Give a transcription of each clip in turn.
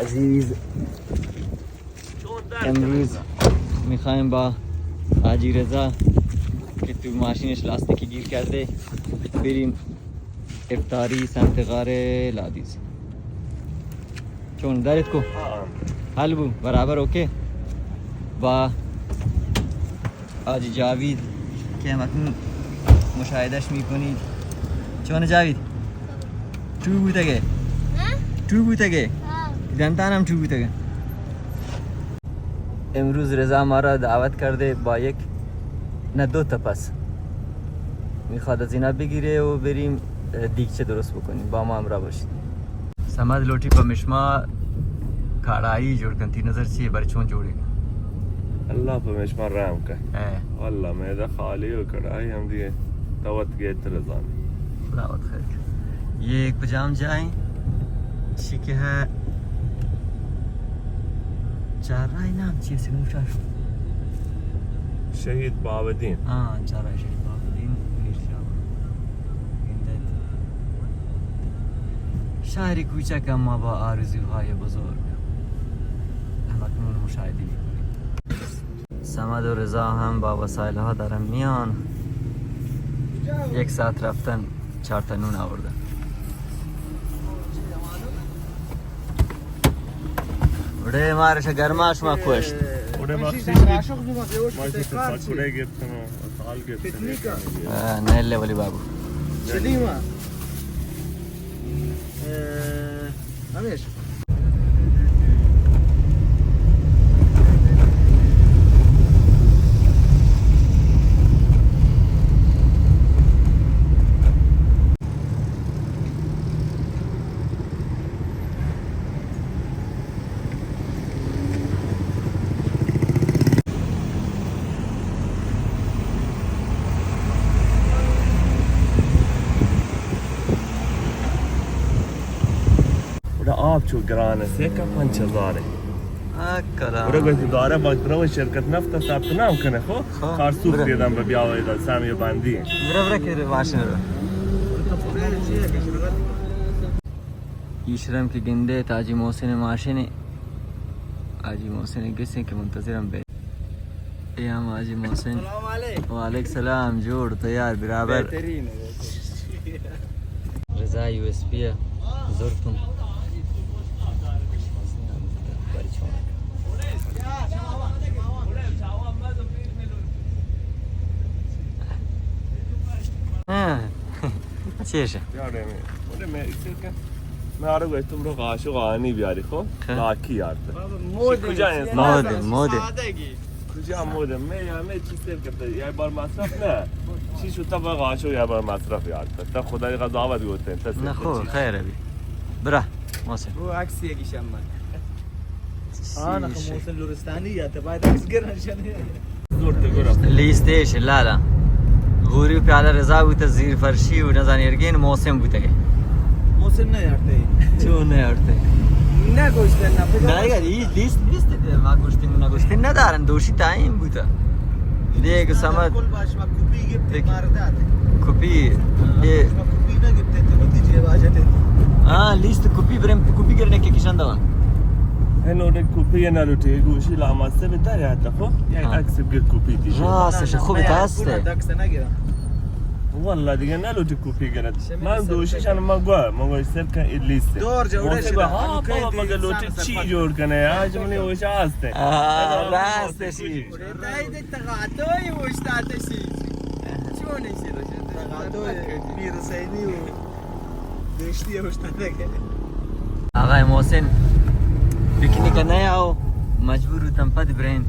عزیز، امروز می‌خوایم با حاجی رضا که تو ماشینش لاستیکی گیر کرده بریم افطاری سمت غار لادیز. چون درت کو؟ حل بو، برابر، اوکے. با حاجی جاوید که همکنون مشاهدهش می‌کنید. چون جاوید؟ ٹو بوتگے؟ ها؟ ٹو بوتگے؟ ها. دنتان هم ٹو بوتگے. امروز رضا ما را دعوت کرده با یک، نه، دو تا پس. می‌خواد از اینا بگیره و بریم، اه، دیگچه درست بکنیم. با ما همراه باشید. صمد لوٹی پہ مشما کڑائی جوڑ کن، تئی نظر چی اے، بارے چون جوڑے؟ اللہ پہ مشما رحم کن. اے. اللہ میدہ خالی و کڑائی ہم دیے. توت گے ترزان. خدا وت خیر کن. یہ کجام جائیں؟ چی کہ ہے؟ چارراہی نام چی اے؟ سنوشا شو. شہید بہاؤالدین. ہاں، چارراہی شہید بہاؤالدین، میر شاہ. گندت. شهر کوچک اما با آرزوهای بزرگ. همکنون مشاهده می‌کنید. صمد و رضا هم با وسایل‌ها دارن میان. یک ساعت رفتن، چهار تا نون آوردن. اڑے مارش گرماش ما کوشت. اڑے ما کڑے گپتن، سال گپتن. آه، نه، لے ولی بابو. چلی ما. اه، همیش. گڑا آپ چو گران است، یک پنچ ہزار ہے. آ کلام. گڑا گوشت دارا وقت رو شرکت نفت ثبت نام کنه، خو؟ خو. کارسوخ برا. دیدم به بیا و ایدا سامی بندی. برا برا که ماشین رو. ایشرم که گندے تا حاجی محسن ماشین، حاجی محسن گسیں که منتظرم بے. اے ہم حاجی محسن. سلام علیک. وعلیک سلام، جوڑ، تیار، برابر. بہترین ہے. رضا یو ایس پی ءَ زرتم. ہاں. چیش؟ یارے میں، بولے میں اسے کہ میں آرو گشتم رو قاشق آنی بیاری خو. خب. لاکی یار. مود کجا ہے؟ مود، مود. کجا مود؟ میں یا میں چیز سیر کرتا، یا بار مصرف نه. چی شو تا با قاشق یا بار مصرف یار. تا خدای قضاوت گوتے ہیں، تا نه خو، خیر ہے بی. برا، محسن. وہ عکس یکی شمن. آن محسن لورستانی یا تا باید عکس گرن شنے. لیست ایش لالا. غوری و پیالہ رضا بوتہ، زیر فرشی و نزانی ارگین محسن بوتہ. محسن نہ یارتے. چون نہ یارتے؟ نہ گوشتے نہ. نہ یار، یہ لیست نیست، ما گوشتے نہ گوشتے نہ دارن، دوشی تائم بوتہ. دیگہ سمت. کل باش ما کپی گپتے، دیکھ. مار دات. کپی. یہ. ما کپی نہ گپتے، تو بتی جے واجہ تے. ہاں، لیست کپی برم، کپی کرنے کے کشان دوا. ہے نوڑے کپی نہ لوٹے، گوشی لاماستے بتا رہا تھا خو. یک عکس بگیر کپی تی. راستش خوب است. والله دیگه نلوٹی کپی گرد. من دوشیشان من گوه، من گوه صرف کن لیست. دور جوڑه شده. ها بابا، مگه لوٹی چی جوڑ کنه؟ آج منی اوشا هسته. راستشی. تای دیگه تقاطعی اوشتاته شی. چون ایسی روشه؟ تقاطع میر حسینی و. آقای محسن پکنیک نہ آؤ، مجبور ہوتم پد برین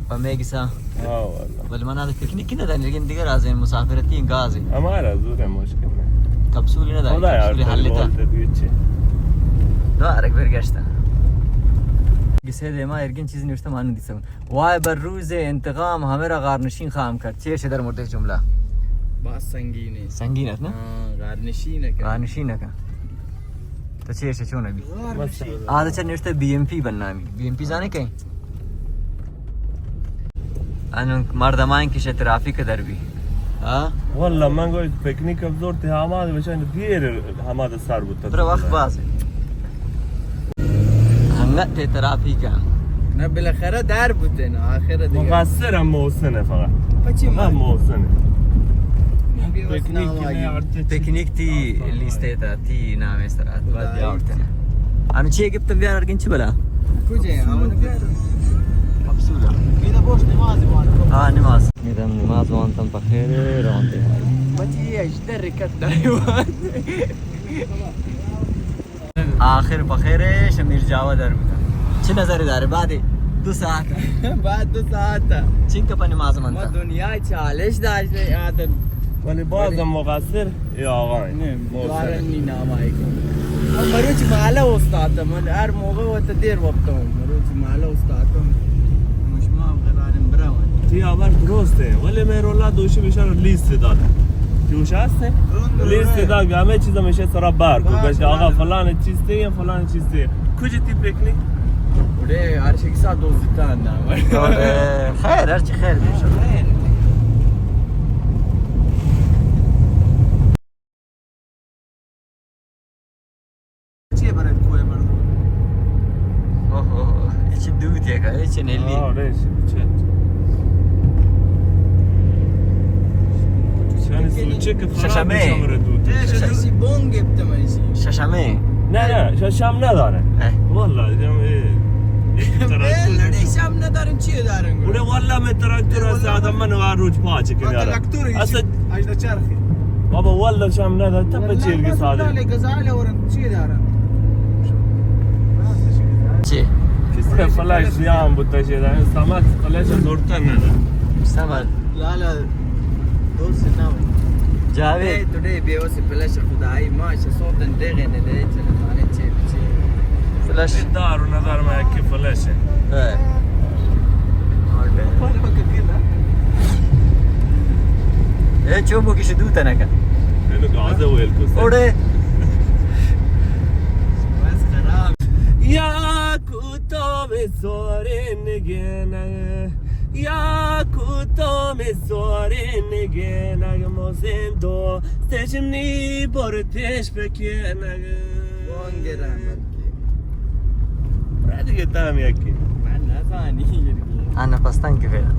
پہ میگسا. ہاں واللہ. بلے من آدھے پکنیک نہ دانی، لیکن دیگر آزین مسافرتی گازی. ہمارا زور ہے، مشکل ہے. کپسول نہ دانی، خدا یار، کپسول حل تا. دو آرک برگشتا. گسے دیما ارگن چیز نوشتہ مانو دیسا. وای بر روز انتقام همه را غارنشین خواهم کرد. چی شدر مردش جمله؟ باز سنگینه. سنگین است نه؟ ها، غارنشین کن. غارنشین کن. تو چی شد چون ابی؟ غارنشین. آده چه نوشته بی ایم پی بنامی. بی ایم پی زانه کئے؟ انون مردمان کشه ترافیک در بی. ها؟ والله من گوشت پکنیک اب زور ته آماده بچن دیر آماده سر بود. برا وقت باز. نه، تے ترافیک ءَ. نه، بالاخره در بوتیں، نه، آخر دیگه. مقصر هم محسن فقط. پچی فقط ما؟ محسن. پکنیک نام آئی. پکنیک تی لیست ءَ تا، تی نام سرا. بعد بیا ورتنا. ہم چی گپت بیار ارگن چی بلا؟ کجے؟ ہم بیار. کپسول. میرا بوش نماز وان. ہاں، نماز. میرا نماز وان تم بخیر روان دے. بچی اجدر رکت داری وان. آخر پخیرش میر جاوا در بوتن. چه نظری داره؟ بعد دو ساعت. بعد دو ساعت. چین که پنی مازم ما انت. دنیا چالش داشته یادم. ولی بازم مقصر ای آقا. نه، محسن. دوارن نی نام آئی کن. من مروچ مالا استاد، من هر موقع وقت دیر وقت ہوں. مروچ مالا استاد ہوں. مشما قرارم برا. تی ہبر درست ہے، ولی مہراللہ دوشی بشار لیست داد. جوش ہست ہے؟ لیست داد کہ ہمیں چیز ہمیشہ سرا بار کو. بس، گشت آقا، فلان چیز تے یا فلان چیز تے. کجی تی پکنیک؟ اڑے ہر شخصا دوستان نام. خیر، ہر چی خیر بی. چیے برد کوئے مردم؟ اوہ، اوہ، اوہ، اے چی دوت یک، اے چی نیلی؟ آہ، اڑے، چی بچت. یعنی سوچے کہ خراب ششمه. شمره دوت. اے، ششی بونگ گپت من ایشی. ششمه. نه، نه، ششم نداره. اے. والله، اے، اے، اے، تراکتور. اڑے، شم ندارن، چی دارن؟ اڑے، والله، من تراکتور است، آدم من هر روز پاچ کنم. اصلا اجدا چرخی. بابا، والله شم ندارن، تپ چیل کے ساده. گزال ورن چی دارن؟ چی؟ فلش زیان بوتا چی دارن؟ سمت فلش زورتا ندارن. سمت. لالا، دوست نام. جاوید. تو ڈے بیوسی فلش خدائی ما شسوتن دیگه نه دے چه. فلش. دار و نظر ما یکی فلش. اے. اے چو بو کشی دو تنکا. اینو گازه ویل کو. اوڑے. بس خراب. یا کوتو به زورین گنگ. یا کوتو به زورین گنگ. موزین دو. تشم نی برتش بکنگ. وانگران بلکی. را دیگه تام یکی. من نزانی یکی. آنا پستان که فعلا.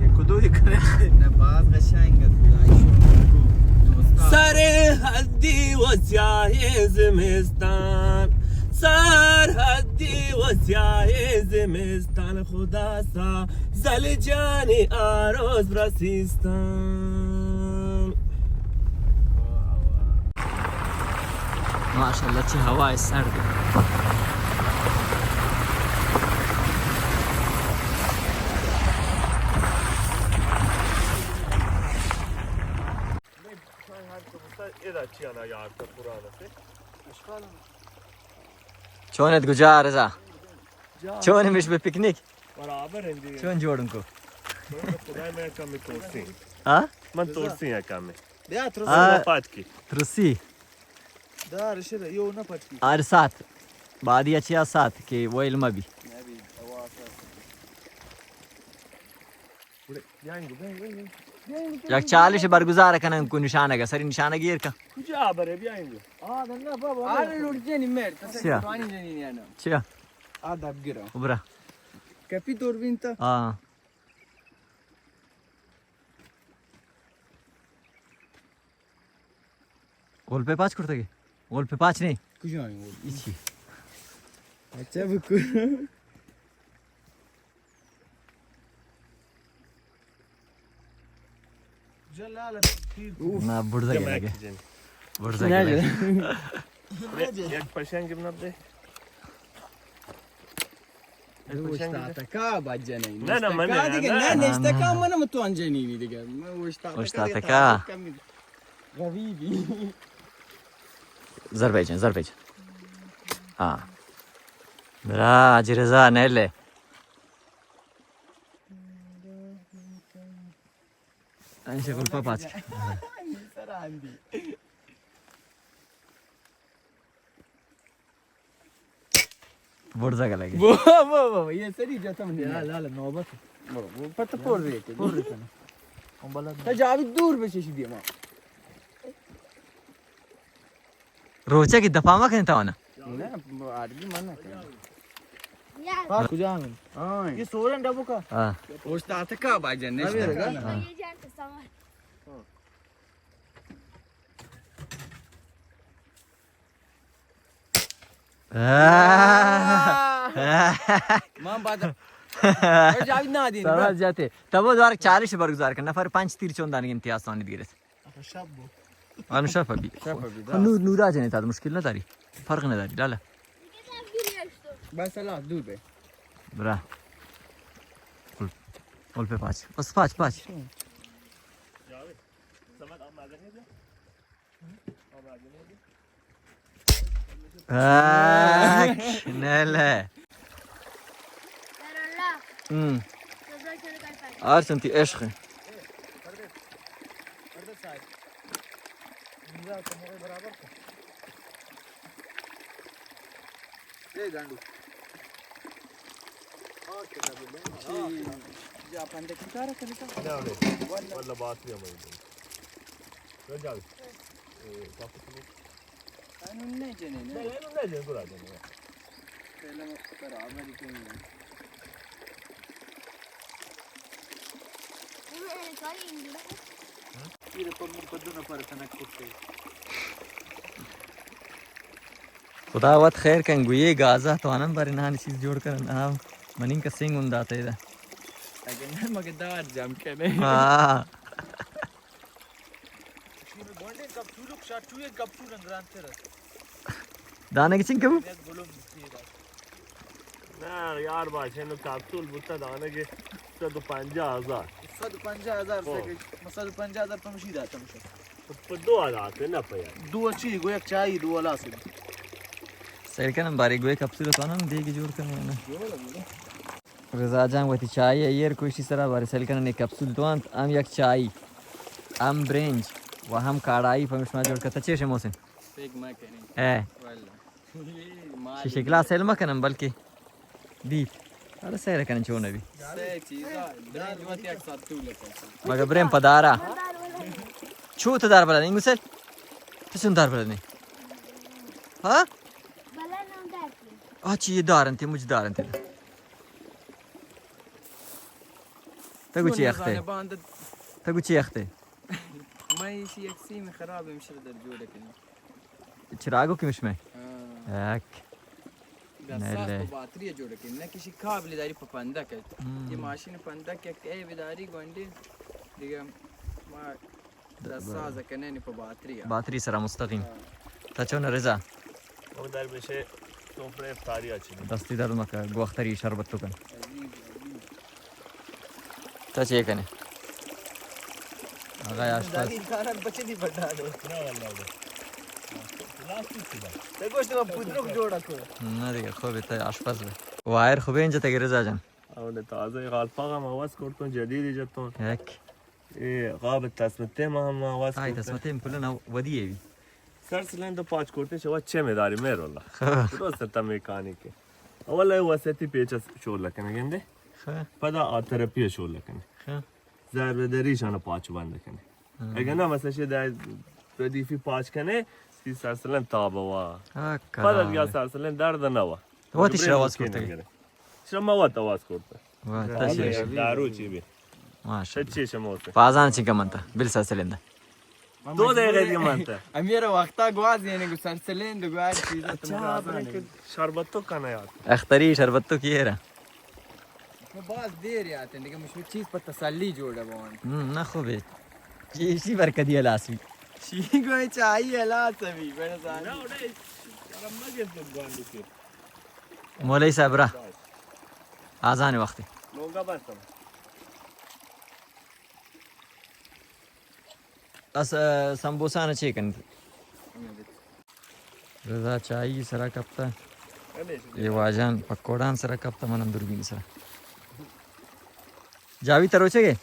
یک و دو یک. نه، باز قشنگ است. خدای شما. دوستا. سرحدی و سیاه زمستان. سرحدی و سیاه زمستان. خدا سا زل جانی آروز برسیستان. ماشاءالله چه هوای سرد. چونت گجا رضا؟ چون میش به پکنیک؟ برابر اندی. چون جوڑن کو؟ خدای من کمی ترسی. ها؟ من ترسی کمی. بیا ترسی. ها. پات کی. ترسی. دار شده یو نه پات کی. آر سات. بعدی اچیا سات که ویل مبی. نبی. یک چالش برگزار کنن کو نشانگ، سری نشانگ ایر کن. کجا بره بیا اینجا. آ، نه بابا. آره لوٹ جنی مرد. سیا. پانی جنی نه. چیا؟ آ دب گرا. اوبرا. کپی تور بینتا. آ. گل پہ پاچ کرتگی؟ گل پہ پاچ نہیں؟ کجا ہیں گل؟ ایچی. اچھا بکو. نا، برزا گلگے. برزا گلگے. یک پشنگ بنا دے. اوشتاتکا بجنه. نه، نه، من نشتکا دیگه، نه، نه، نه، نشتکا نه. من تو انجنینی دیگه. من اوشتاتکا. اوشتاتکا. روی بی. زر بیچن، زر بیچن. ها. برا، حاجی رضا، نیله. این شکل پا پاچ. سر آندی. برزا گلگی. بو، بو، بو، یہ سری جتم نہیں. لا، لا، لا، نوبت. بو، بو، پتہ پر رہے تھے. پر رہے تھے نا. ہم بلد. تا جاوید دور بچش دیما. روچہ کی دفعہ ما کہیں تا نا. نه، آدمی منع کنه. کجا ہیں؟ ہاں۔ یہ سورن ڈبو کا۔ ہاں۔ اوشتاتے کا با جنش ابھی دکا۔ رگا؟ ہاں۔ من بعد جاوید نہ دین۔ سمجھ جاتے۔ تبو دوار چالیس برگزار کن۔ نفر پنچ تیر چون دانگ امتیاز تانی دیگرت۔ آن شپ بو۔ آن شپ بی۔ شپ بی، خو نور، نورا جنے تا مشکل نہ داری۔ فرق نہ داری، لالا۔ بس اللہ دور بے۔ برا۔ اول، اول پہ پاچ۔ بس پاچ، پاچ۔ آک، نیلہ۔ ہم۔ آر چنتی عشق۔ اے گانڈو۔ جا پندے کی کارا کنی کا؟ واللہ باتری ہماری۔ اینو نہ جنے، نہ۔ نہ، اینو نہ جنے، گڑا جنے۔ پہلے ما برابر ہی کہیں۔ یہ پمو کدو نہ پر کنک کرتے۔ خدا وت خیر کن، گویے گازا تو انم بارے نانی چیز جوڑ کرن۔ ہاں، منین کا سنگ ہم داتے دا۔ اگر نہ مگے دار جم کنے۔ ہاں۔ گونڈیں کپسولک شاٹوئیں کپسول انگران تر است۔ دانگ چنکہ بو؟ یک گلم تیر است۔ نہ یار، باشے نو کپسول بوتا دانگ صد و پنجاہ ہزار۔ صد و پنجاہ ہزار سے کہ، صد و پنجاہ ہزار پمشی داتا مشا۔ تو پہ دو آلاتے نہ پہ یار۔ دو چی گو یک چائی دو آلاتے۔ سیل کنم باری گوئے کپسول تو نم دیگی جوڑ کنم نا۔ جوڑ ہے بولے۔ رضا جان وتی چائی ء ایر کو ایشی سرا بارے سیل کنن، یک کپسول تو انت، ہم یک چائی، ہم برنج و ہم کاڑائی پمشما جوڑ کتا۔ چیش محسن؟ پیک ما کریں۔ اے۔ واللہ۔ شیشے گلاس سیل مکنن بلکہ دیت۔ ارے سیل کنن چون ابھی۔ سے چیزا، برنج وتی یک ساتھ تو لکھا۔ مگر بریم پدارا۔ چو تو دار بلد نہیں گسل؟ تو چون دار بلد نہیں؟ ہاں؟ آ چی یہ دار انت، مجھ دار انت۔ تگو چی اختے؟ تگو چی اختے؟ من ایشی یک سیم خراب ہمشر در جوڑ کنی۔ چراغو کمش میں؟ ہاں۔ یک۔ گساس نیلے۔ پہ باتری جوڑ کنی، نہ کسی قابل داری پہ پندک ہے۔ ہم۔ یہ ماشین پندک ہے، اے بداری گونڈی دیگه ما دست ساز کنیں پہ باتری ء۔ باتری سرا مستقیم۔ ہاں۔ تا چون رضا؟ او در بشه سفره افطاری ء چی۔ دستی درد مکہ، گو اختری شربت تو کن۔ عزیز، عزیز۔ تا چے کنے؟ آقا آشپز۔ داری کارن بچے نہیں بڑھا دے۔ نہ واللہ۔ پلاسٹک کی بات۔ تے گوشت میں پودرک جوڑا کو۔ نہ دیگه، خوب تا آشپز بے۔ وائر خوبیں جتے رضا جان۔ اور تازہ غالپاغ ہم آواز کرتوں، جدید جتوں۔ یک۔ اے قاب تسمتیں ما ہم آواز آئی کرتے۔ تسمتیں کلن ودی ہے بھی۔ سر سلندر پاچ کرتے شوا چھ مداری میر اللہ۔ خب۔ درست تا میکانیک ہے۔ اولا وسطی پیچ شور لکنے گندے۔ خب۔ پدا آ طرفی شور لکنے۔ خب۔ ضرب دری شان پاچ بند کنے۔ ہاں۔ اگر نہ مثلا شے دا ردیفی پاچ کنے، سی سر سلندر تاب ہوا۔ ہاں، پدا کرا۔ یا سر سلندر درد نہ ہوا۔ وتی شر آواز کرتے۔ شما وت آواز کرتے۔ واہ، تشریف۔ دارو چی بی؟ ماشاءاللہ۔ سچی شما وت۔ پازان چی کمنتا؟ بل سر سلندر۔ دو دقیقہ دی منتا۔ امیر وقتا گواز یعنی گو سر سلندر گو ہر چیز تم اچھا، گواز آنے۔ شربت تو کنا یار۔ اختری شربت تو کیے را؟ باز دیر یاتن دیگه مش چیز پر تسلی جوڑا بون۔ ہم، نہ خوبے۔ چی، چی برکتی ہلاس بی۔ چی گوئے چاہی ہلاس بی، بڑا زانی۔ نہ، اوڑے شرم مگے تو گوانڈو کے۔ مولوی صاحب را۔ آزان وقت۔ لوگا بس۔ اس، سمبوسان چے کنت؟ رضا چائی سرا کپتا۔ یہ واجان پکوڑان سرا کپتا، منم دوربین سرا۔ جاوی تروچے گے؟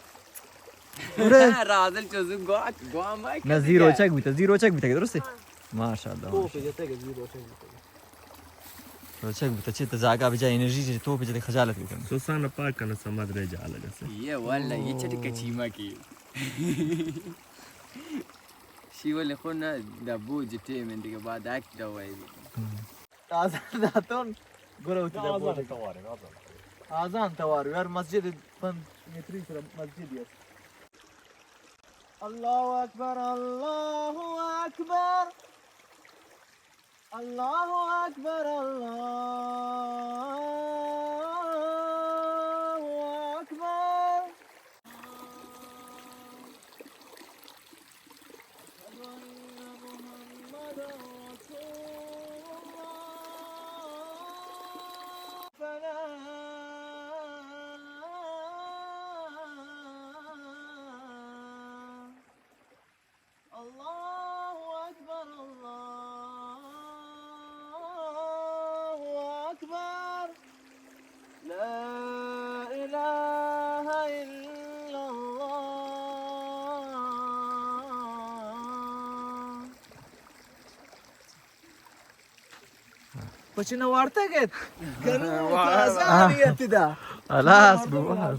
رازل چوزو گوا، گوا مائی نہ، زی روچک بوتا، زی روچک بوتا، درستے؟ ماشاءاللہ۔ تو پہ جتے گے، زی روچک بوتا۔ روچک بوتا، چے تو زاگا بجا انرژی چے تو پہ جتے خجالت بکن۔ سوسان پاک کنا سمد رہ جا لگا سے۔ یہ واللہ، یہ چھٹی کچیما کی۔ شی ولی خو نہ دبو جٹے من دیگه بعد اک دوای بی۔ ہم۔ تازہ داتون۔ گڑا وتی آزان توار، آزان توار. آزان توار، یار، مسجد پنچ متری سر مسجد است. الله اکبر، الله اکبر، الله اکبر، الله اکبر. أشهد أن محمدا رسول الله. فلا. الله أكبر، الله أكبر. لا إله إلا الله. پچ نہ وارتگ ات. گرو تازہ نیت دا. خلاص بوار.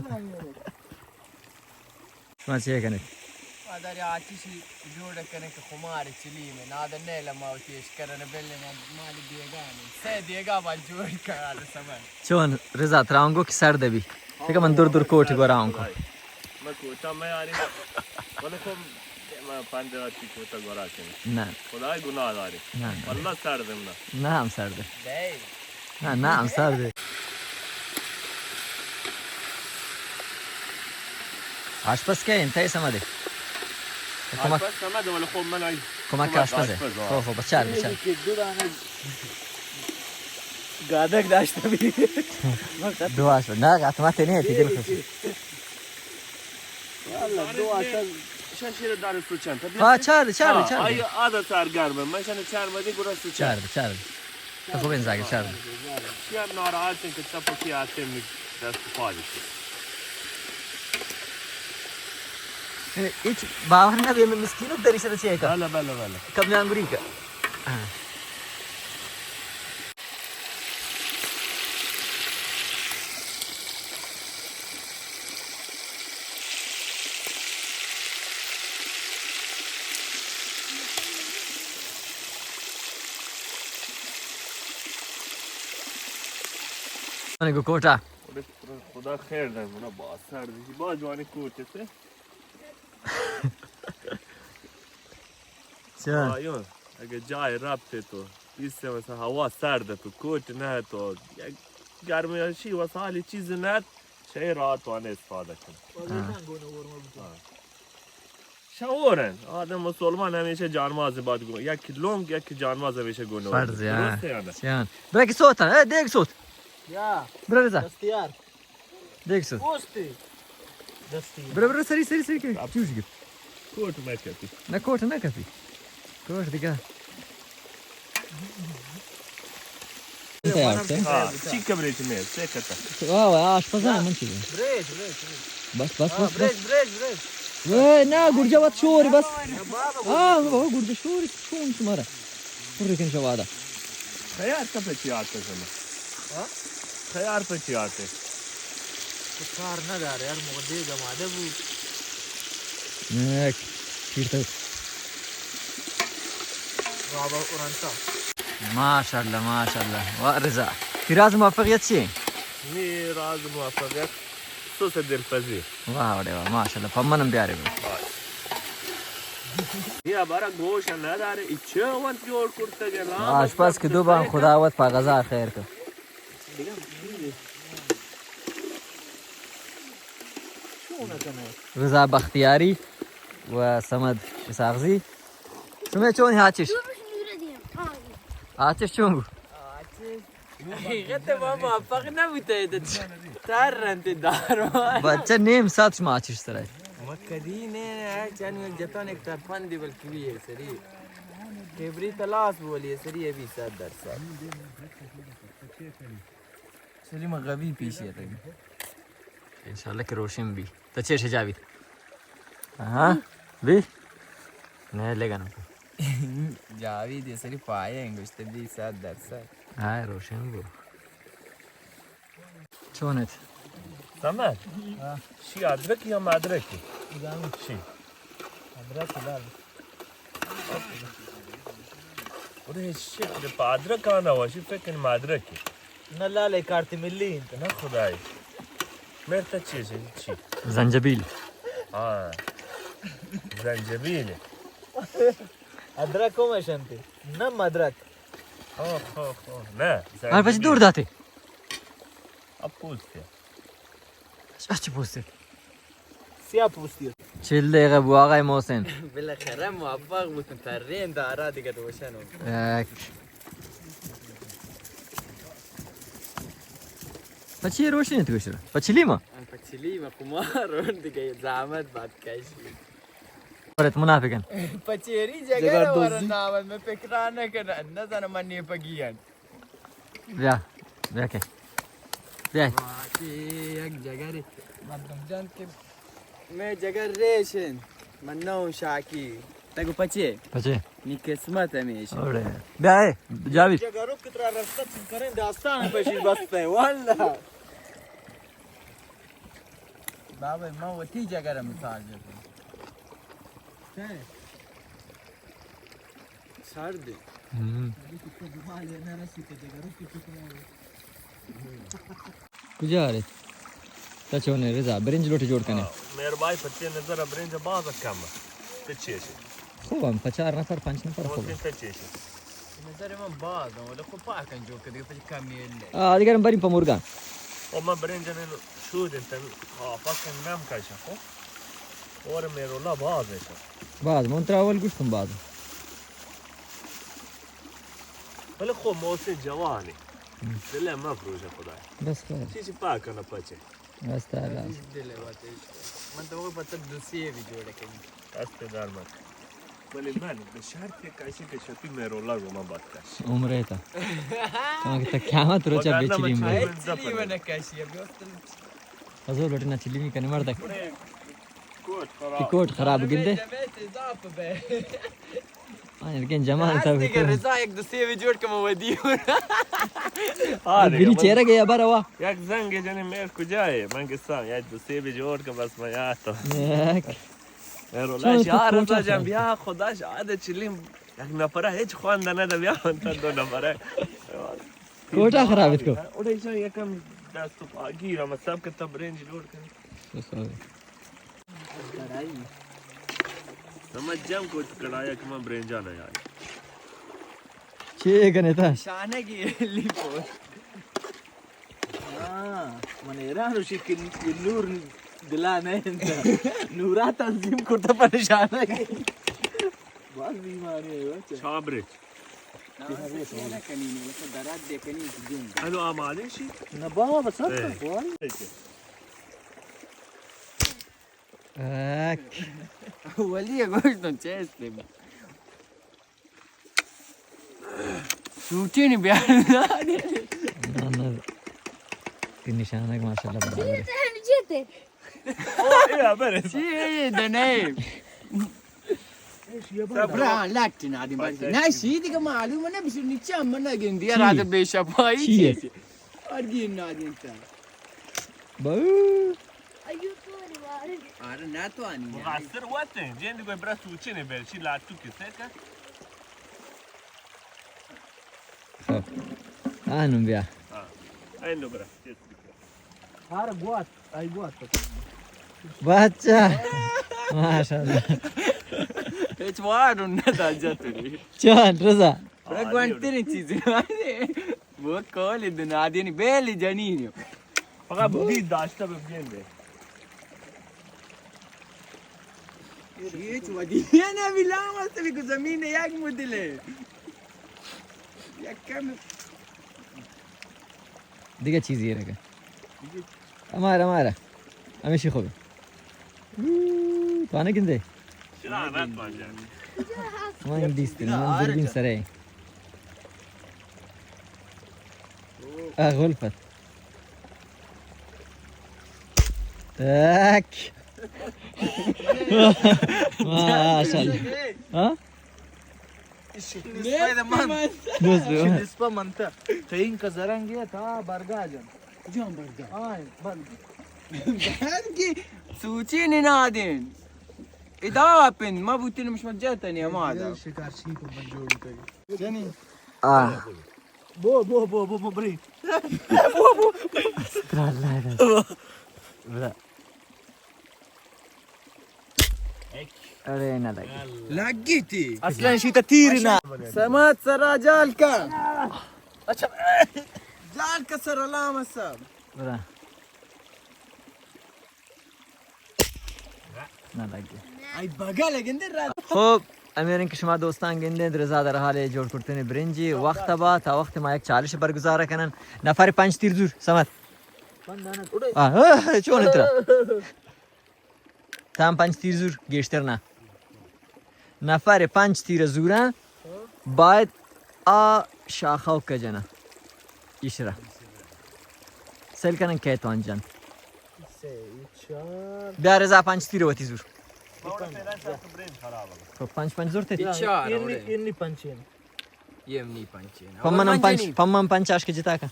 شما چے کنید؟ ما داری آتشی جوڑ کنه که خمار چلیم. نادر نیل ما وتی اشکرن بل ما مال دیگا نه. سه دیگا بال جوڑ کار سمن. چون رضا ترانگو که سرد بی. تکا من دور دور کوٹ گورا اونکو. من کوٹا میں آری. ولی خب من پنجرہ تی کوٹا گورا کنی. نه. خدای گناہ داری. نه، نه. والله سردم نه. نه هم سرده. نه، نه هم سرده. آشپز که انتهای سمده. کمک آشپز سمده، ولی خب من آی کمک کمک آشپزه. آشپز، آه. خب، خب، بچار، بچار. یکی که دو دانه گادک داشته بی. دو آشپز. نه، قسمت نه، تی دل خوش. والله، دو آشپز. شش دانه سوچن. ها، چار، چار، ها، چار. آی آدا سرگرمه. من شنه چار مدی گرا سوچن. چار، چار. تو خوب این زاگه چار. چی هم ناراحت شن که تپو کی آتم دست پا بشی. هیچ باور نبی، من مسکینو دری سر چه که. بله، بله، بله. کم جانگوری که. ها. من گو کوٹا. خدا خیر دے، منا با سرد، با جوانی کوٹ سے. چا؟ آیون، اگه جای ربطه تو، ایسته مثلا هوا سرد تو، کوٹ نه تو، یک گرمی شی وسایلی چیز نه، چه راه تو استفاده کن. ها. شاورن. آدم مسلمان همیشه جانماز باید گون. یک لنگ، یک جانماز همیشه گون. فرض، ها. درسته یا نه؟ جان. برای که صوت، اه، دیگه صوت. یا. برای رضا. دستیار. دیگه صوت. پوستی. دستیار. برای، برای، سری، سری، سری که. چوش گفت. کوٹ مه کپی. نه، کوٹ نه کپی. کوٹ دیگه. تیار کن. ها، چی کبریت میز، چه کتا؟ واه، واه، آشپزان من چی؟ Bridge, bridge, bridge. بس، بس، ها، بس، بریج، بس. Bridge, bridge. وای، نه، گرجه وت شور، بس. نه، بابا، آه، گرجه. بابا، گرجه شور، چون شمارا؟ پر کن شوادا. خیار کپه چی آتش ما؟ ها؟ خیار په چی آتش؟ تو کار نداره، یار، موقع دیگه آماده بود. نه، یک پیرتک. بابا اورانتا. ماشاءالله، ماشاءالله. واہ رضا. تی راز موفقیت چی؟ نی راز موفقیت سس دلپذیر. واہ وڑے واہ، ماشاءالله. پمنم بیارے. یا بارا گوش نداره، ای چه وانت جوڑ کرتگ؟ آشپز که دو بان خداوت پا غذا خیر کن. رضا بختیاری و صمد اسحاقزی. شما چون آتش؟ آتش چون بو؟ حقیقت ما موفق نبوده. تر رنت دار. بچه نیم ساعت شما آتش سرای. ما کدی نه، نه، چند یک جتان یک ترپندی بلکی بی سری. کبریت لاس بولی سری ابی صد درصد. سلیم غبی پیش یتگی. انشاءالله که روشن بی. تو چه شجاوی؟ آها. بی؟ نه لگن. جاوید یه سری پایه انگشته بی صد درصد. ها، روشن بو. چونت؟ سمت؟ ها. شی ادرک یا مدرکی؟ شی. ادرک لال. اودے شکل پہ ادرک آنا وشی فکر مدرکی. نہ لالے، کارتی ملی انت۔ نہ خدای۔ مرتا چی چی؟ چی؟ زنجبیل۔ ہاں۔ زنجبیل۔ ادرک ہم اشنتی۔ نہ مدرک۔ ہاں، ہاں، ہاں۔ نہ، ہر پچ زنجبیل۔ دور داتے۔ اب پوستے۔ اچ پوستے۔ سیاہ پوستی۔ چل دقیقہ بو آقای محسن۔ بالاخره موفق بوتن، ترین دارا دیگه روشن ہو۔ یک۔ پچی روشن تو شر۔ پچلی ما۔ پچلی ما کمار دیگه زحمت بات کشی۔ پرت منافقن۔ پچیری جگر جگر ور دوزی۔ نام میں فکران نہ کرنا، نہ زن من نیپگی ہیں۔ بیا، بیا کہ۔ بیا۔ واقعی یک جگری مردم جان کہ میں جگر ریشن، من نہ ہوں شاکی۔ تگو پچے؟ پچے؟ نی قسمت ہمیش۔ اوڑے۔ بیا اے، جاوید۔ جگرو کترا رستہ چیز کریں، داستان پشی بستے، واللہ۔ بابا، من وتی جگر مثال دیتا۔ سرد۔ ہم۔ کجا ارے؟ تا چونے رضا، برنج لوٹی جوڑ کنے۔ ہاں، مہربانی پچے نظر برنج باز کم۔ پچے شے۔ خوب ہم، پچار نفر، پنچ نفر خوب۔ پچے شے۔ نظر من باز ہم، ولی خوب پاکن جو کدی پچ کمی لے۔ آ، دیگر بری پمورگان۔ او من برنج نے شود انتن، آ، پاکن نام کاشا خو۔ اور میرولا باز ہے۔ باز، من ترا اول گوشتم باز۔ بلے خو محسن جوان ہے۔ ہم۔ دل ہے مفروش خدا۔ بس خیر۔ چیزی پاک نہ پچے۔ بس تعالی۔ دل ہے بات ہے۔ من تو پتہ دوسری بھی جوڑ کے۔ است دار مت۔ بلے من بہ شرط کشی کہ شپی میرولا گو من بات کش۔ عمرے تا۔ ہم کہ تا قیامت روچا وگانا بیچی من دیم۔ چاہے من چلی دفن۔ من کشی ابھی است۔ ازو لوٹنا چلی می کنے مردک۔ کوٹ خراب۔ کہ کوٹ خراب گندے۔ آ، لیکن جمال تا دیگه۔ رضا یک دو سیوی جوڑ کہ من ودی۔ آ، بری چہرہ گیا بر ہوا۔ یک زنگ جنے میر کجا ہے؟ من گسا یک دو سیوی جوڑ کہ بس من یاد تو۔ یک۔ میر اللہ شاہ رضا جان بیا خدا شاہ دے چلیم۔ یک نفرہ ہچ خوان دنہ دے بیا انت دو نفرہ۔ کوٹا خراب ات کو۔ اوڑے ایشاں یکم دست و پا گیر ہم سب کہ تب رینج لوڈ کن۔ سمجھ جم کو کڑایا کہ من برینجا نہ آئی۔ چے کنے تا؟ شانگی لیپو۔ ہاں، من حیران ہوشی کہ یہ نور دلا نہیں انت۔ نورا تنظیم کرتا پریشان ہے۔ باز بیماری ہے بچہ۔ شابرچ۔ ہلو، آمادہ شی؟ نہ بابا، بس۔ اک۔ ولی گوشت چیست۔ سوچی نی بیار۔ نہ، نہ۔ تی نشانگ ماشاءاللہ برابر ہے۔ او، اے برے۔ چی اے دنے؟ برا، لٹ نادیم بس۔ نہ، شی دیگه معلوم نہ، بس نیچه من نگندی، چی؟ راز بے شفائی چی؟ چی؟ ارگی نادیم تا۔ بو۔ آره، نہ تو آنی۔ مقصر وقت ہے، جن دیگه برا سوچی نی بیار، چی لاتو کسے کا؟ خب۔ آنم بیا۔ ہاں۔ اینو برا۔ ہر گوات، آئی گوات۔ بچہ۔ ماشاءاللہ۔ ہچ وارڈ نہ دا جتری۔ چون رضا۔ گوانترین چیز۔ وہ کال دن آدینی بیلی جنینی۔ فقط بی داشته بگیرده۔ هیچ ودیه نه ویلام است، بگو زمین یک مدله. یک کم. دیگه چیزی رگه. دیگه. امار، امار. همیشه خوبه. اوه، تو آنه گنده؟ چرا آنه تو آنجا؟ من دیستن، من دوربین سره. آه، غلفت. تک. ماشاءالله. ها؟ نصف من. نصف من. نصف من تا. تا این که زرنگی تا برگا جان. کجام برگا؟ آه، برگا. برگی سوچی ننادین. ادا پند ما بوتین مشمت جاتنی اما دا. شکار چی کو من جوڑی کری. جنی. آه. بو، بو، بو، بو، بو، بری. استغفر الله العظیم. بلا. ارے نہ لگی. لگی تھی. اصلاً شیتا تیر نہ. سمت سرا جال کا. اچھا. جال کا سر علام صاحب. بلا. نہ لگی. آئی بگل گندے را. خب، امیرن کہ شما دوستان گندیں درزا در حال جوڑ کرتن برنجی وقت با تا وقت ما یک چالش برگزار کنن. نفر پنچ تیر زور سمت. آہ، آہ، چون اترا؟ تام پنچ تیر زور گیشتر نہ. نفر پنچ تیر زورن باید آ شاخوک جنن. ایشرا سیل کنن کہ توان جنت. بیا رضا پنچ تیر وتی زور. تو پنچ پنچ زور تے؟ چار. انی پنچین. یہ منی پنچین. پمن پنچ، پمن پنچ آش کے جتا کا.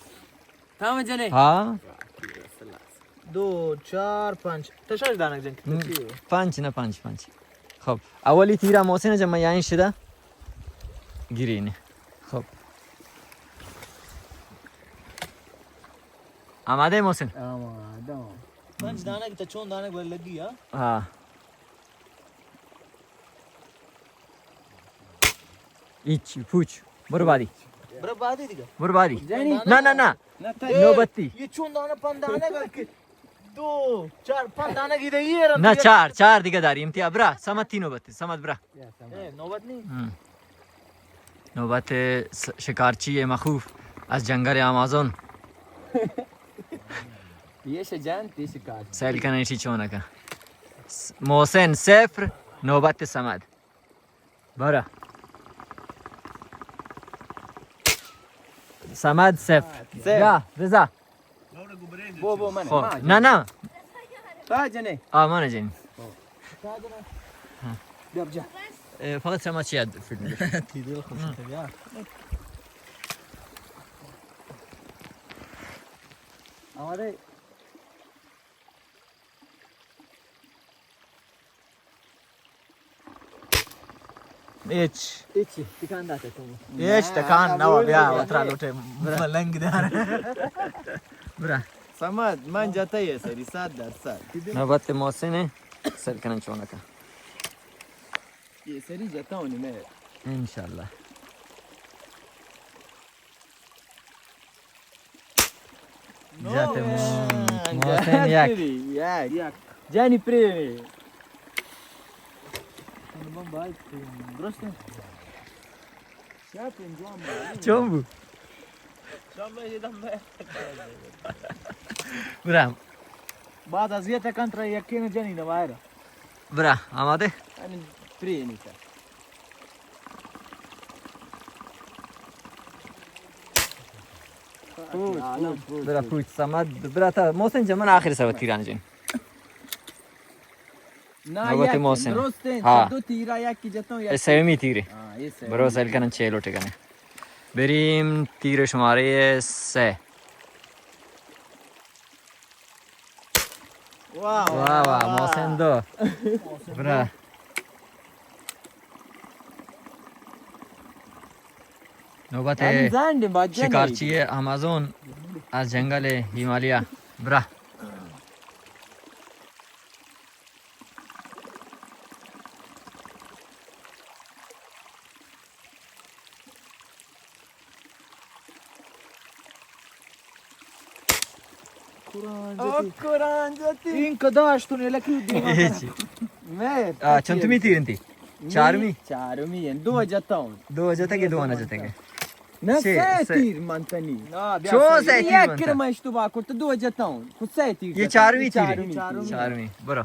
تام جنے؟ ہاں. دو، چار، پنچ. تشاش دانک جن. پنچ نہ، پنچ، پنچ. خب، اولی تیرا محسن جمع یعنی شدہ گرین. خب. آمادہ ہے محسن؟ آمادہ. پنچ دانک تا چون دانک بل لگی، ہاں؟ ہاں. ایچ، پوچ. برو بادی. برو بادی دیگه. برو بادی. جنی. نہ، نہ، نہ. نوبتی. یہ چون دانه پندانه گل که دو، چار، پندانه گیده یه رم. نہ، چار، چار دیگه داری. امتیاز برا. سمت تی نوبتی. سمت برا. اے، نوبت نہیں. ہم. نوبت س-، شکارچی مخوف از جنگل آمازون. پیش جان، پیش کار. سیل کنن ایشی چونکا. س-، محسن صفر، نوبت سمد. برا. سمد صفر. صفر. یا، رضا. بو، بو، من. خب. ما نه، نه. تا جنه. آ، من جن. تا جنه. ها. بیا، بیا. اه، فقط شما چی یاد فیلم؟ تی دل خوش بیا. آماده. هیچ. هیچی، تکان داته تو. هیچ تکان نه، بیا، اترا لوٹه ملنگ دار. برا. سمد، من جته یه سری، صد درصد. نوبت محسن، سیل کنن چونکا. یه سری جته اونی مه. انشالله. جاتے مون. محسن یک. یک. جانی پریمی. درسته؟ چون بو؟ برا. بعد از یه تکان ترا یکین جنی نوایرا. برا، آماده؟ یعنی پریمی تا. برا پوچ سمد، برا تا محسن جان، من آخر سر تیران جن. نوبت محسن. درسته، ها. دو تیرا یکی جتون، یکی. سومی تیره. ها، برو سیل کنن چه لوٹه کنه. بریم تیر شماره سه. واہ، واہ، واہ، محسن دو. برا. نوبت شکارچی آمازون از جنگل هیمالیا. برا. قرآن جتی. این کداش تو نیلکی دیما. میر. چنتمی تیر انتی؟ چارمی؟ چارمی انت. دو جتا اون. دو جتا کہ دو نہ جتا کہ؟ نہ، سه تیر منتنی. چون سه تیر منتنی؟ یک کرمش تو با کرت، دو جتا اون. خود سه تیر. یہ چارمی تیر. چارمی. برو.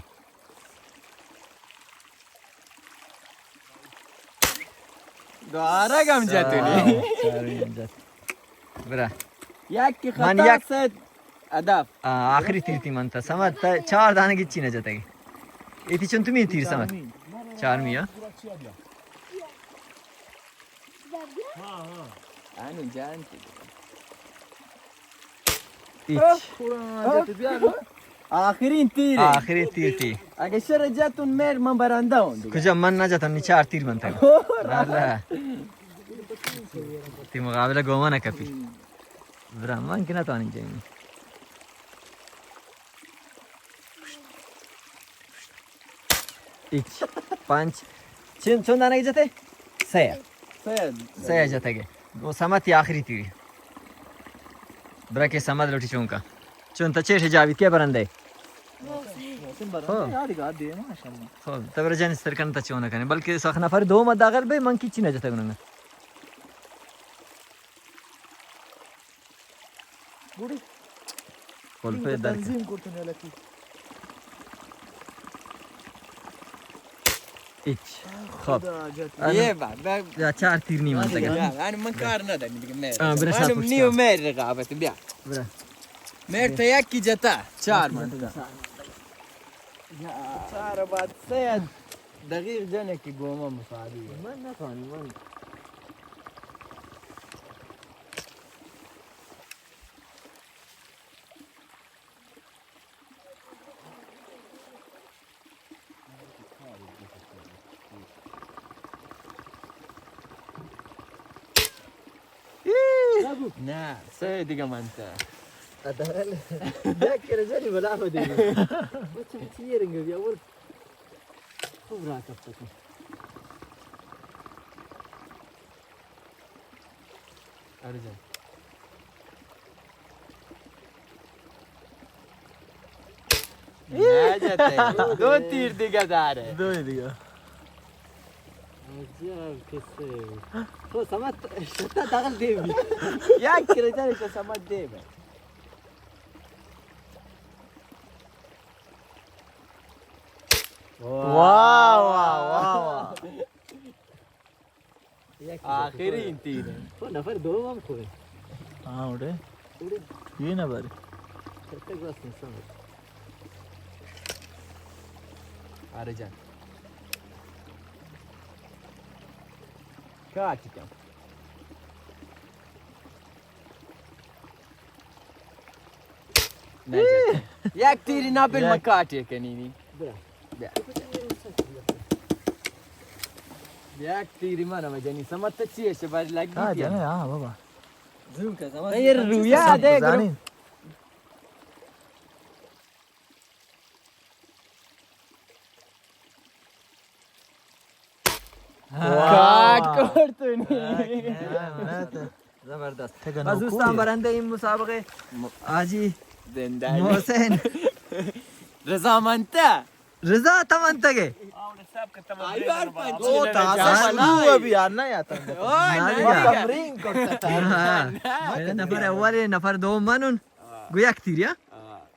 دارگ ہم جتنی. برا. یک کہ خطا، سد ادب. آخری تیر تی منتا سمد، تا چار دانگ چی نہ جتگ. ایتی چنتمی تیر سمد؟ چارمی، ہاں. آنی جان تی. هیچ. آخرین تیر. آخرین تیر تی. اگه شر جتون میر من برنده اون دیگه. کجا من نجتم، نی چار تیر من تک. تی مقابله گوما نکپی. برا، من کہ نتوانین جنین. هیچ. پنچ. چن، چون دانگ جتے؟ سه. سه. سه جتگه. او سمت آخری تیری. برا کہ سمت لوٹی چون کا. چون تا چیش جاوید کے برندے؟ محسن برندے، ہاں. یار گا دے ماشاءاللہ. خب، تبر جان سر کن تا چون کنے، بلکہ سخ نفر دو مت داخل بے، من کی چی نہ جتگ نہ. گڑی. کلپے در. تنظیم کرتن لکی. هیچ. خب. یه با، با. یا چار تیر نیم انت. یا، یعنی من کار ندارم دیگه، مهر. آه، برسا من پشتا. نیو مهر رقابت، بیا. برا. مهر تا یکی جتا، چار من تا. چار بعد سه دقیق جنه که گوما مساوی. من نتوانم، من. نه، سه دیگه منته. حداقل یک کره جنی بلا بدی. بچه چی رنگ بیا ول. خوب راه کپته کن. آره جان. نه جاتے. دو تیر دیگه داره. دو دیگه. عجب کسه. تو سمت شتا داخل دیوی. یک کره جان تو سمت دیوی. واہ، واہ، واہ، واہ. یک آخرین تیر. تو نفر دوم هم خوبه. ہاں، اڑے. اڑے. یہ نہ بارے. کتک بس انسان. آره جان. کاٹی کم. نه جان. یک تیری نابل یک. مکاٹی کنی نی. برا. بیا. یک تیری من هم جنی. سمت چی است؟ بار لگی. ہاں، جنه، ہاں، بابا. زوم که سمت. ایر رویا ده گرو. زنی. کاٹ کرتونی. زبردست. بس دوستان، برندهٔ این مسابقه حاجی زنده محسن. رضا منته. رضا تمنتگه. او تازه شروع ابھی آنا یا تمرین کرتا. نفر اول، نفر دوم منون. گو یک تیر، یا؟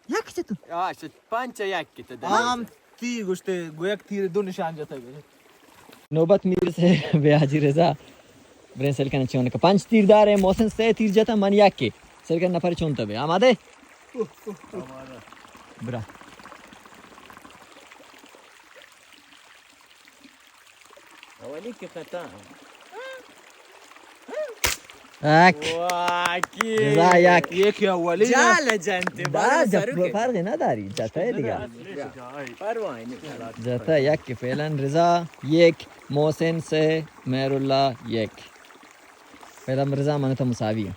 یک چتو؟ آ، شت پنچ یک کت. عام تی گوشتے، گو یک تیر دو نشان جتا گئے. نوبت میر سے بے حاجی رضا. برین سیل کن چون کا. پنچ تیر دارے، محسن سے تیر جتا، من یک کے. سیل کن نفر چون تبے. آمادے؟ برا. اولی که خطا. یک. واکی. رضا یک. یکی اولی. جال جنتی. دا جب فرق نداری، جتا ہے دیگه. پرواهی نیست. جتا یک که فعلاً رضا یک، محسن سه، مهرالله یک. فعلاً رضا من تو مساوی ہے.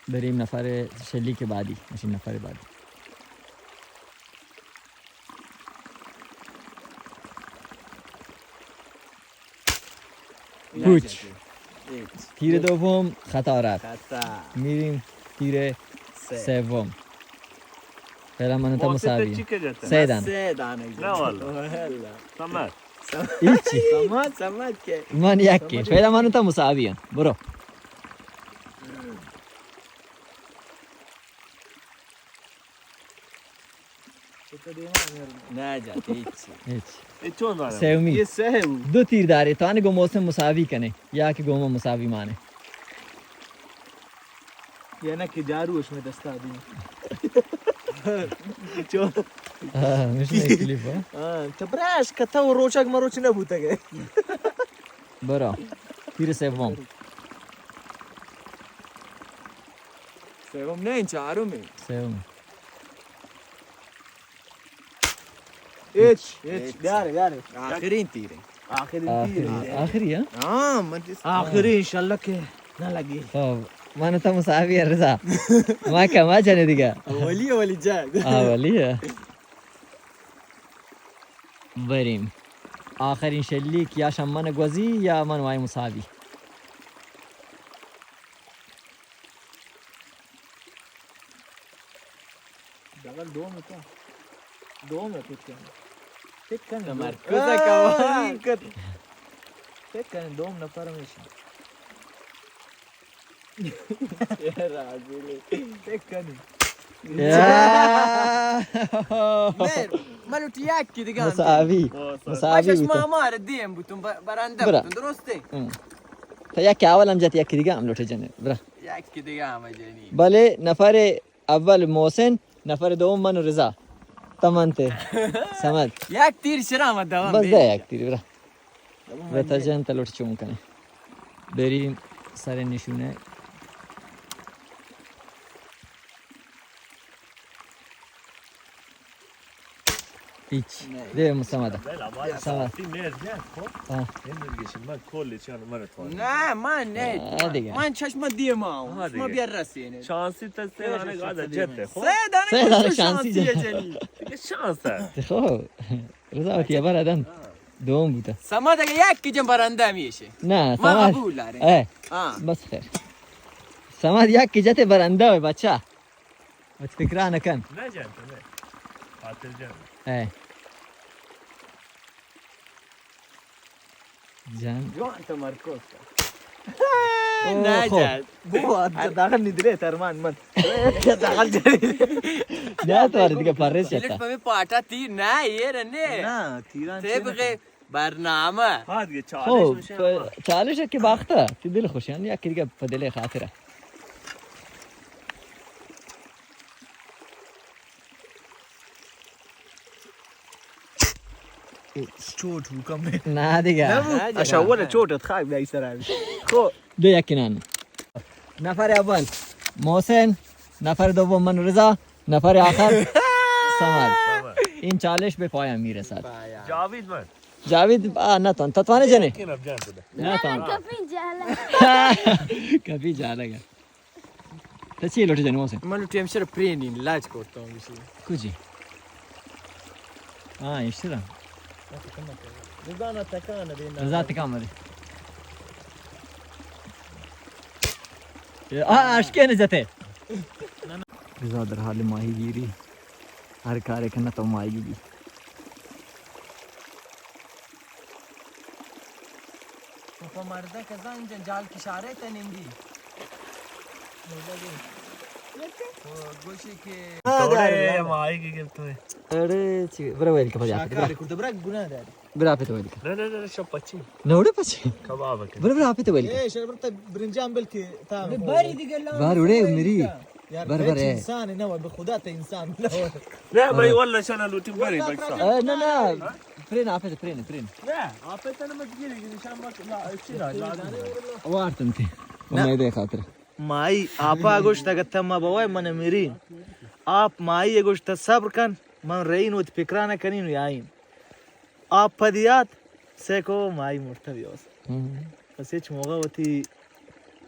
بریم نفر شلیک بعدی، اشی نفر بعدی. پوچ. تیر دوم خطا رفت. میریم تیر سوم. فعلاً من تو مساوی. سه دانه. سه دانه. نه والله. سمت. هیچی. سمت، سمت که. من یکی. فعلاً من تو مساوی هم. برو. نه جات، هیچی. هیچ. سومی. دو تیر داری، تو آنی گو محسن مساوی کنے، یا که گو من مساوی مانے. یا نه که جارو اش میں دستا دی. چو. ہاں، مش میں کلیپ، ہاں. ہاں، چپراش کتا و روچک مروچ نه بوتگه. برو. تیر سوم. سوم نه، این چهارمی. سوم. هیچ، هیچ. بیاره، بیاره. آخرین تیره. آخری آخری، تیر. آخری، ہاں؟ ہاں، من چیز آخری انشاءاللہ کہ نہ لگی. خب، من تو مساوی ہے رضا. ما کما جنے دیگه. اولی، اولی جان. اولی ہے. بریم. آخرین شلیک یا شمن گوزی یا من وای مساوی. دغل دوم تا. دوم فکر کنه. فکر کنه. تمرکز کوا. فکر کنه دوم نفر میشه. فکر کنه. یا. میر، ملوٹی یکی دیگه هم. مساوی. مساوی بوتن. ما مار دیم بوتن، ب-، برنده بوتن، درسته؟ تو یکی اول هم جت، یکی دیگه هم لوٹه جنه. برا. یکی دیگه هم جنی. بله، نفر اول محسن، نفر دوم من و رضا. تمنته. صمد. یک تیر شرا آمد دوام بس بی. ده یک تیر، برا. دوام برا من تا جن تا لوٹ چون کنه. بریم سر نشونه. هیچ. نه. ده صمد. بله، ما صمد. تی میر جان، خب؟ ها. این دیگه شما کلی چان من تو. نه، من نه. آه، دیگه. من چشم دیما. آه، شما دیگه. بیا رسینه. شانسی تا سه دانه گاز جته، خب؟ سه دانه سه دانه شانسی شانسی جته. جنی. دیگه شانس است. خب. رضا وتی ابر ادن دوم بوتا. صمد اگه یک کی جن برنده میشه. نه، ما صمد. قبول داریم. اه. ها. بس خیر. صمد یک کی جته برنده وی بچه. وت فکرا نکن. نه جان، تو نه. قاتل جان. اه. جان. جوان تمرکز کن. اوه، نه خب. جان. بو، داخل ندره ترمان من. داخل جاری. نه، تو آره دیگه پرش شتا. پمی پاٹا تیر نه، یه نه. نه، تیران چه طبق برنامه. ها دیگه، چالش خب، می‌شه. پ-، چالش که باخته. تی دل خوش، یعنی یکی دیگه په دل خاطره. چوٹ بو کم. نه دیگه. نه بو. نه دیگه. اش اول چوٹ ات خاک بیا سر. خب. دو یکی نان. نفر اول محسن، نفر دوم من رضا، نفر آخر صمد. این چالش به پایان می‌رسد. جاوید من. جاوید، آ، نتوان، تتوانه جنه؟ یقین اب جان تو ده. نتوان. کپی جالا. کپی جالا گا. تو چی لوٹے جنو سے؟ من لوٹی ہمشہ پرینی لاج کرتا ہوں اسی. کجی؟ ہاں، اشترا. رضا نہ تکان دے، نہ. رضا تکان دے. آ، اشکے نے جتے. رضا در حال ماہی گیری. ہر کارے کنا تو ماہی گیری. پا مردک زن جن جال کشارے تنندی. مردک. گوشی کہ. توڑے ماہی کی گرتو ہے. اڑے چی، برا ویل کپا جاتے. شاکار کرتے، برا گناہ داری. برا پہ تو ویل کر. نہ، نہ، نہ، شب پچی. نوڑے پچی. کباب کے. برا، برا پہ تو ویل کر. اے، شر برتا برنجان بل کے تا. باری دیگه لا. بار اڑے میری. یار، بر، بر، اے. انسان نہ ہو، بہ خدا تے انسان نہ ہو. نہ، بھائی، واللہ شنا لوٹی بری بکسا. اے، نہ، نہ. پرین، آپ تے پرین، پرین. نہ، آپ تے نہ مت گیری، نشان مت لا، اچھی لا، لا. وارتن تے. نہ. امید خاطر. مائی آپا گوشت، اگہ تما بوائے من میری. آپ مائی گوشت، صبر کن، من رئین وت پکرانہ کنین و یائین. آپ پدیات، سیکو مائی مرتہ بیوس. ہم. بس ہچ موقع وتی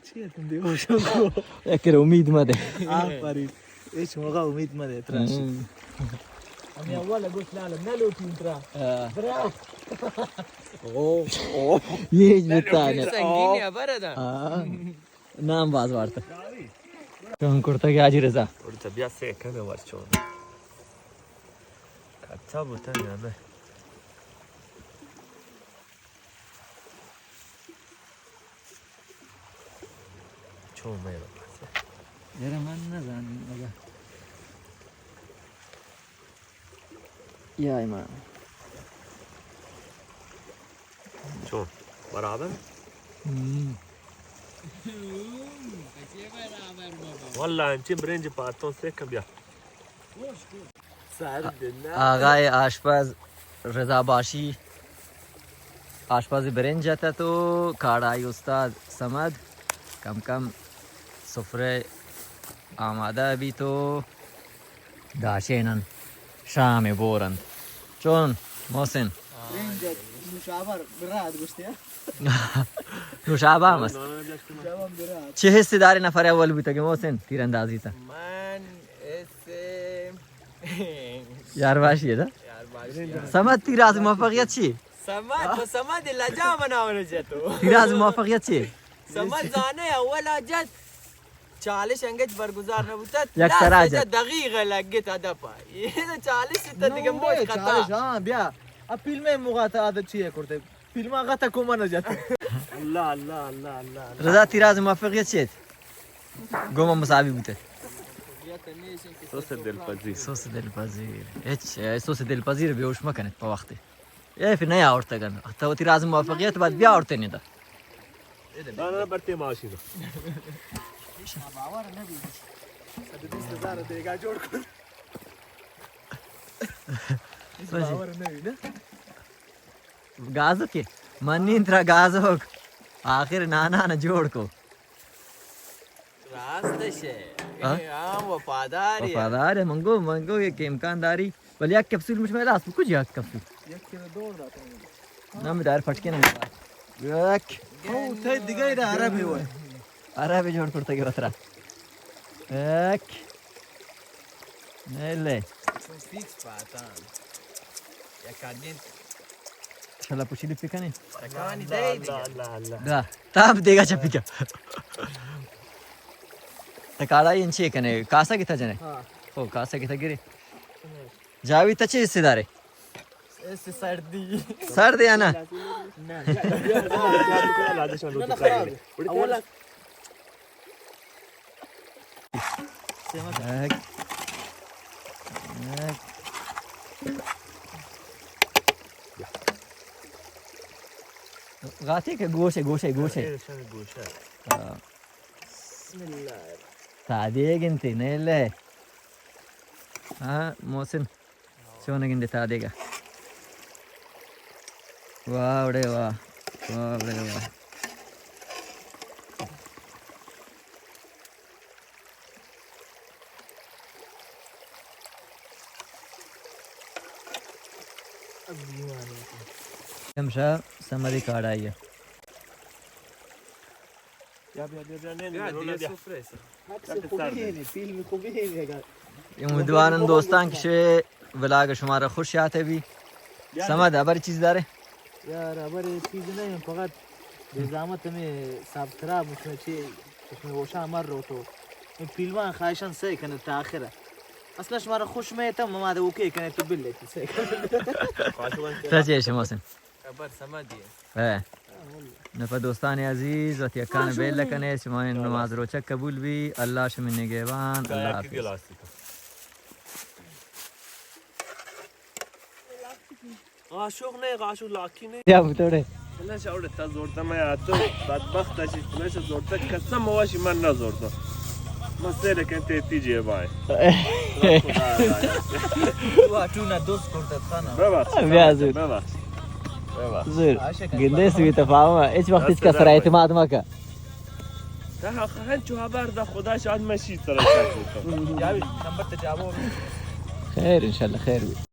چی اتن دے گوشن کو. یک امید مہ دے. آفرین. ہچ موقع امید مہ دے ترا. ہم. ہمیں اول گوشت لال نہ لوٹین ترا. ہاں. برا. او، او. یہ ہچ بتا نہ. سنگین ہے، برا دا. ہاں. نام باز وارتا. چون کرتا کہ حاجی رضا. اور طبیعت سے کم ہے ورچون. کچا بوتا یا نہ؟ چون میرا پاس. یار من نزانم اگه. یا ایمان. چون؟ برابر؟ ہم. واللہ انچیں برنج پاتوں سے کم بیا. آقای آشپز رضا باشی، آشپز برنج ات و کاڑائی استاد صمد، کم کم سفرہ آمادہ بیت و داشینن شام بورن. چون محسن؟ برنج ات، نوشابہ برات گوشتے، ہاں؟ نوشابہ ہم است۔ نوشابہ برات۔ چہ حصہ دار نفر اول بوتگ محسن تیراندازی تا؟ من حصہ یار باشی ہے نا؟ یار باشی ہے۔ سمد تیراز موفقیت چی؟ سمد، تو سمد لجا منا ہونا چاہتو۔ تیراز موفقیت چی؟ سمد زانے اولا جت۔ چالش انگت برگزار نہ بوتت۔ یک سرا جت۔ دقیقہ لگت ہدف ءَ۔ یہ تو چالش تا دیگہ موش خطا۔ چالش، ہاں، بیا۔ اب فیلم موقع تا عادت چی ہے کرتے؟ فیلم آقا تا کوما نہ جاتے۔ اللہ، اللہ، اللہ، اللہ، اللہ۔ رضا تیراز موفقیت چیت؟ گوما مساوی بوتے۔ سوس دلپذیر۔ سوس دلپذیر۔ ہچ، اے، سوس دلپذیر بیوش مکنت پہ وقتے۔ اے پھر نہیں آورتگن۔ تو تیراز موفقیت بعد بیا آورتے نہیں دا۔ نہ، نہ، برتے ماشی دا۔ باور نہ بی۔ صد بیست ہزار دیگا جوڑ کن۔ باور نہ بی نا۔ گازوکے، من نین ترا گازوک۔ آخر نانا نہ جوڑ کو۔ راست شے۔ ہاں؟ ہاں، وفادار ہے۔ وفادار ہے، منگو، منگو یہ کہ امکان داری۔ بلے یک کپسول مش میں لاس کچھ یک کپسول۔ یک کلو دور داتا ہوں۔ نہ، میں دار پھٹکے نہ۔ یک۔ او، تے دگہ دا عرب ہے وہ۔ عرب جوڑ کرتے کے بترا۔ یک۔ نہیں لے۔ چون فیکس پاتان۔ یک کاردین۔ شلا پوچی لپی کنے۔ تکانی دے۔ اللہ، اللہ، اللہ۔ دا، تاب دیگا چپی کا۔ تکاڑا انچے کنے، کاسا کتا جنے؟ ہاں۔ او، کاسا کتا گرے۔ جاوی تا چی حصے دارے؟ اس سردی۔ سرد ہے نا؟ نہ۔ نہ، نہ، خراب ہے۔ اولا ایک۔ ایک۔ غاتی کہ گوشے، گوشے، گوشے۔ اے شان گوشے۔ ہاں۔ بسم اللہ۔ تا دیگ انتی، نہیں لے۔ ہاں، محسن۔ چون گندے تا دیگا۔ واہ، وڑے واہ۔ واہ، وڑے واہ۔ ہمشہ سمدی کاڑائی ہے۔ بیا، بیا، بیا، بیا، نہیں، نہیں، بیا، رونا دیگہ بیا۔ سفرہ ہے سر۔ عکس خوبی ہے، فیلم خوبی ہے، بیا۔ امیدوارن دوستان کہ شے ولاگ شمارا خوش آتے بی۔ بیا۔ سمد، ہبر چیز دارے؟ یار، ہبر چیز نہیں، فقط بے زحمت ہمیں سبسکرائب، اس میں چی، اس میں ہوشا مر رو تو۔ ان فیلمان خواہشان سہی کنے تا آخر۔ اصلا شمارا خوش میں تم، ما دے اوکے کنے تو بل لیتی سہی کنے۔ سچ ہے شما سن۔ خبر سمجھ دیے۔ ہاں۔ نفع دوستان عزیز، وتی اکان بیل کنیت، شما نماز روچک قبول بی، اللہ شمی نگہبان، اللہ حافظ۔ عاشق نے، عاشق لاکی نے۔ یا بتوڑے۔ اللہ شاوڑے تا زورتا میں آتو، بدبخت اشی، اللہ شا زورتا قسم واشی من نہ زورتا۔ مسئلہ کن تیتی جیبائے۔ تو اٹو نہ دوست کرتا تھا نا۔ ببخش، بیا زور۔ ببخش۔ ببخش۔ زور۔ گندے سوی تفاہم، ہیچ وقت ہیچ کس را اعتماد مکا۔ تا ہنچو خبر دا خدا شاد میں شی طرح شاد بوتا۔ جاوید، نمبر تے جاوو۔ خیر، انشاءاللہ خیر بی۔